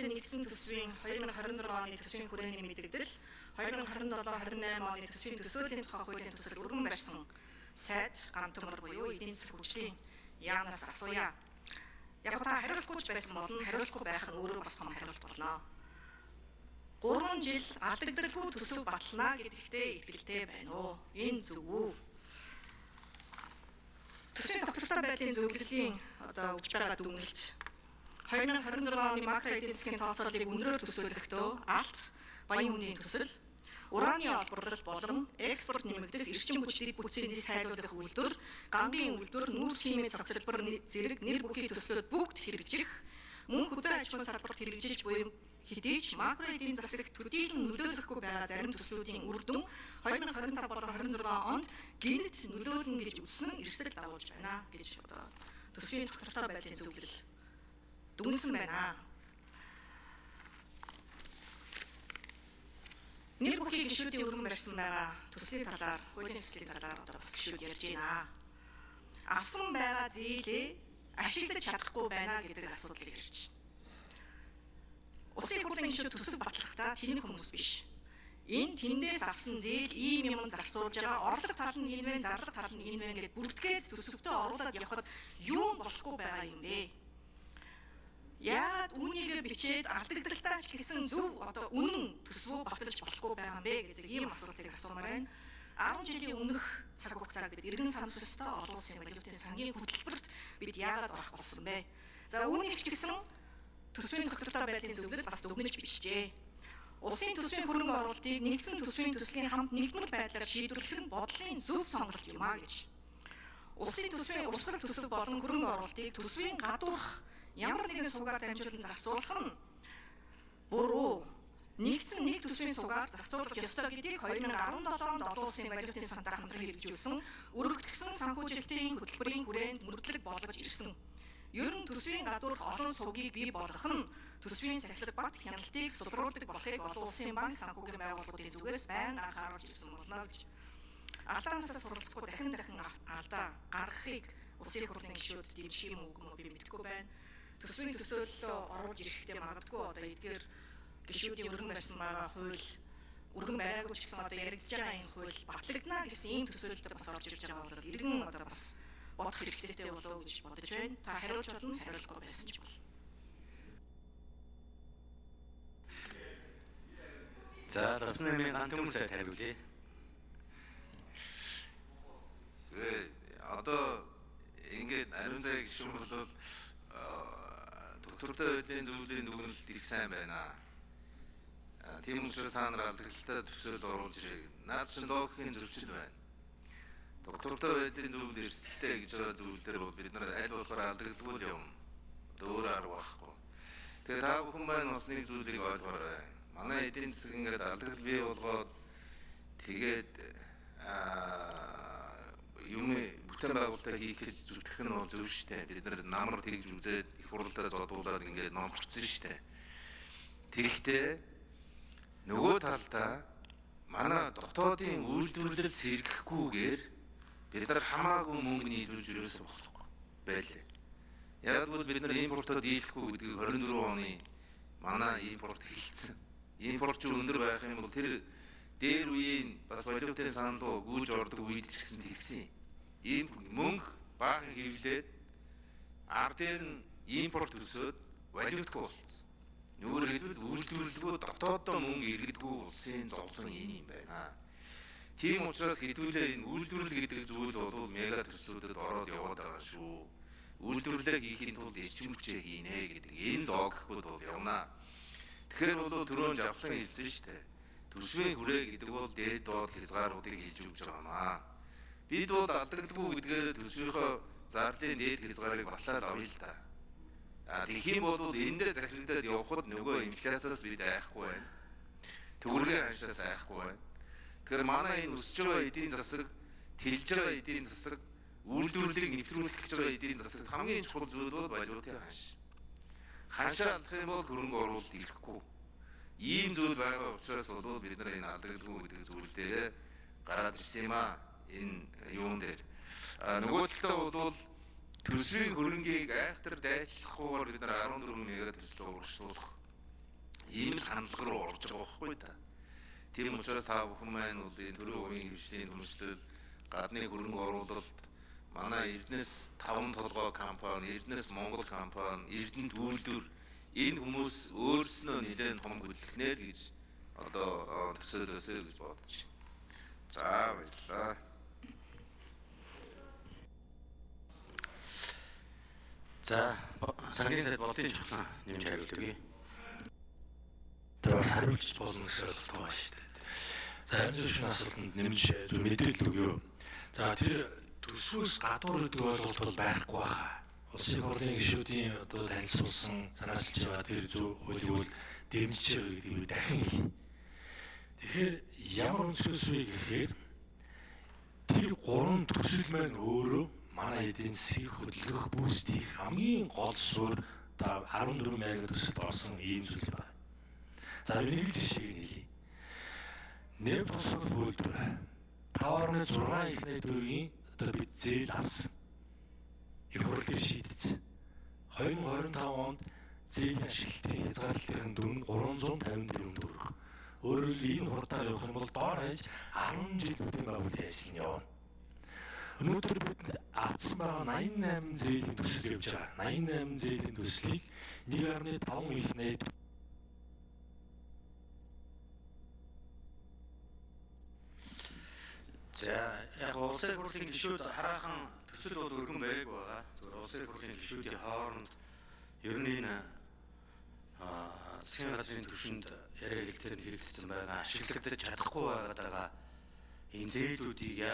улсын нэгдсэн төсвийн 2026 оны төсвийн хүрээний мэдэгдэл, 2027-28 оны төсвийн төсөөллийн тухай хуулийн төсөл өргөн барьсан сайд Гантөмөр буюу эдийн засаг хөгжлийн яамнаас асууя. Яг та хариулахгүй ч байсан болно, хариулахгүй байх нь өөрөө бас том хариулт болно. 3 жил алдагдaltaгүй төсөв батлана гэдэгтээ итгэлтэй байна уу? Энэ зөв үү? Төсвийн тогтвортой байдлын зөвлөлийн одоо өгч байгаа дүгнэлт 2026 оны макро эдийн засгийн тооцооллыг өндрөөр төсөөлөхдөө алт, баян үнийн төсөл, ураны олборлол болон экспорт нэмэгдэх, эрчим хүч дэд бүтцийн зис хайлуулах үйлдвэр, гангийн үйлдвэр, нүүрс химийн цогцлбор зэрэг нэр бүхий төслүүд бүгд хэрэгжих, мөн хөдөө аж ахуйн салбарт хэрэгжиж буй хэдий ч макро эдийн засагт төдийлөн нөлөөлөхгүй байгаа зарим төслүүдийн үр дүн 2025 болон 26 онд гэнэт нөлөөлнө гэж үзсэн нь эрсдэл дагуулж байна гэж одоо төсвийн тогтвортой байдлын зөвлөл дүгнэсэн байна. Нэр бүхий гишүүдийн өргөн барьсан байгаа төслийн талаар, хуулийн төслийн талаар одоо бас гишүүд ярьж байна. Авсан байгаа зээлээ ашиглаж чадахгүй байна гэдэг асуудлыг ярьж байна. Улсын их хурлын гишүүд төсөв батлахдаа тэнэг хүмүүс биш. Энэ тэндээс авсан зээл ийм юм зарцуулж байгаа, орлого тал нь энэ вэ, зарлага тал нь энэ вэ гэдээ бүртгээд төсөвтөө оруулаад явхад юу болохгүй байгаа юм бэ? Яагаад үүнийгээ бичээд алдагдaltaй ч гэсэн зөв одоо үнэн төсвөө баталж болохгүй байгаа юм бэ гэдэг ийм асуултыг асуумаар байна. 10 жилийн өмнөх цаг хугацааг бид эргэн санах ёстой, олон улсын валютын сангийн хөтөлбөрт бид яагаад орох болсон бэ? За үүнийг ч гэсэн төсвийн тогтвортой байдлын зөвлөл бас дүгнэж бичжээ. Улсын төсвийн хөрөнгө оруулалтыг нэгдсэн төсвийн төслийн хамт нэгдмэл байдлаар шийдвэрлэх нь бодлогын зөв сонголт юм а гэж. Улсын төсвийн урсгал төсөв болон хөрөнгө оруулалтыг төсвийн гадуурх ямар нэгэн суугаар дамжуулан зарцуулах нь буруу. Нэгдсэн нэг төсвийн суугаар зарцуулах ёстой гэдгийг 2017 онд олон улсын валютын сантай хамтран хэрэгжүүлсэн өргөтгсөн санхүүжилтийн хөтөлбөрийн хүрээнд мөрдлөг болгож ирсэн. Ер нь төсвийн гадуурх олон сувгийг бий болгох нь төсвийн сахилга бат хяналтыг сулруулдаг болохыг олон улсын банк, санхүүгийн байгууллагуудын зүгээс байнга анхааруулж ирсэн болно гэж. Алдаанасаа суралцахгүй дахин дахин алдаа гаргахыг улсын их хурлын гишүүд дэмжих юм уу үгүй юм би мэдэхгүй байна. Төсвийн төсөөллөө оруулж ирэхдээ магадгүй одоо эдгээр гишүүдийн өргөн барьсан байгаа хууль өргөн бариагүй ч гэсэн одоо яригдж байгаа энэ хууль батлагдана гэсэн ийм төсөөлөлтөд бас орж ирж байгаа бол иргэн одоо бас бодох хэрэгцээтэй болов уу гэж бодож байна. Та хариулж болно, хариулахгүй байсан ч болно. За, Лавсан наймын Гантөмөр сайд хариулъя. Тэгээ одоо ингээд ариун зай гишүүн бол доктортой байдлын зөвлөлийн дүгнэлт их сайн байна. Тийм учраас та нар алдагдaltaй төсөөл оруулж ирээ. Наад чинь логикийн зөрчил байна. Доктортой байдлын зөвлөл эрсдэлтэй гэж байгаа зүйл дээр бол бид нар аль болохоор алдагдaltaгүй юм. Одоо өөр арга байхгүй. Тэгээ та бүхэн маань бас нэг зүйлийг ойлгоорой. Манай эдийн засаг ингээд алдагдал бий болгоод тэгээд юм бүтээн байгуулалтаа хийх гэж зүтгэх нь бол зөв шүү дээ. Бид нар намар тэгж үзээд их хурлаа зодуулаад ингээд номхорцсон шүү дээ. Тэгэхдээ нөгөө талдаа манай дотоодын үйлдвэрлэл сэргэхгүйгээр бид нар хамаагүй мөнгө нийлүүлж ерөөсөө болохгүй байлээ. Яг бол бид нар импортод дийлэхгүй гэдгийг 24 оны манай импорт хэлсэн. Импорт ч өндөр байх юм бол тэр дээр үеийн бас валютын санал руу гүйж ордог үед ч гэсэн тэгсэн. Ийм мөнгө баахан хэвлээд ар дээр нь импорт өсөөд валютгүй болцсон. Өөрөөр хэлбэл үйлдвэрлэлгүй дотооддоо мөнгө иргэдэггүй улсын зовлон энэ юм байна. Тийм учраас хэдүүлээ энэ үйлдвэрлэл гэдэг зүйл бол мега төслүүдэд ороод яваад байгаа шүү. Үйлдвэрлэлээ хийхийн тулд эрчим хүчээ хийнэ гэдэг энэ логикуд бол явна. Тэгэхээр бол түрүүн Жавхлан хэлсэн шүү дээ. Төсвийн хүрээ гэдэг бол дээд доод хязгааруудыг хэлж өгч байгаа юм аа. Бид бол алдагдaltaгүй гэдгээр төсвийнхөө зарлалын дээд хязгаарыг батлаад авъя л да. А тэгэх юм бол эндээ захирагдаад явхад нөгөө инфляциас бид айхгүй байна. Төгрөгийн ханшаас айхгүй байна. Тэгэхээр манай энэ өсөж байгаа эдийн засаг, тэлж байгаа эдийн засаг, үйлдвэрлэлийг нэвтрүүлэх гэж байгаа эдийн засаг хамгийн чухал зүйл бол валютын ханш. Ханшаа алдах юм бол хөрөнгө оруулалт ирэхгүй. Ийм зүйл байгаа учраас бол бид нар энэ алдагдaltaгүй гэдэг зүйл дээр гараад ирсэн юм аа. Энэ юун дээр. А нөгөө талдаа бол төсвийн хөрөнгийг айхтар дайчлахгүйгээр бид нар 14 мега төслөө урагшлуулах Ийм л хандлага руу орж байгаа байхгүй та. Тийм учраас та бүхэн маань энэ төрийн хувийн хвшлийн түншлэл, гадны хөрөнгө оруулалт, манай Эрдэнэс 5 толгой компани, Эрдэнэс Монгол компани, Эрдэнэт үйлдвэр энэ хүмүүс өөрснөө нэлээд том хөдөлгөнэ л гэж одоо төсөөлөөсэй гэж бодож байна. За баярлалаа. За сангийн сайд Болдын чухлан нэмж хариулт өгье. Тэр бас хариулж болно гэсэн ойлголт байгаа шүү дээ. За янз бүрийн асуултанд нэмж зөв мэдээлэл өгье. За тэр төсвөөс гадуур гэдэг ойлголт бол байхгүй баха. Улсын хурлын гишүүдийн одоо танилцуулсан санаачилж байгаа тэр зөв хуулийг бол дэмжиж байгаа гэдгийг би дахин хэлье. Тэгэхээр ямар өнцгөөс вэ гэхээр тэр гурван төсөл маань өөрөө манай эдийн засгийг хөдөлгөх, бүүст хийх хамгийн гол суурь одоо 14 мега төсөлд орсон ийм зүйл байна. За би нэг л жишээг хэлье. Нэм тусгал үйлдвэр 5.6 их найд төгрөгийн одоо бид зээл авсан. Их хурл дээр шийдсэн. 2025 онд зээлийн ашиглалтын хязгаарлалтын дүн 354 төгрөг. Өөрөөр хэлбэл энэ хурдаар явах юм бол дор хаяж 10 жил бүтээн байгуулалтын ажил нь явна. Өнөөдөр бид авсан байгаа 88 зээлийн төсөл явж байгаа. 88 зээлийн төслийг 1.5 их найд За яг улсын хурлын гишүүд хараахан төсөл бол өргөн бариаг байгаа. Зөвхөн улсын хурлын гишүүдийн хооронд ер нь энэ засгийн газрын түвшинд яриа хэлцээнд хэрэгжсэн байгаа ашиглагдаж чадахгүй байгаад байгаа энэ зээлүүдийг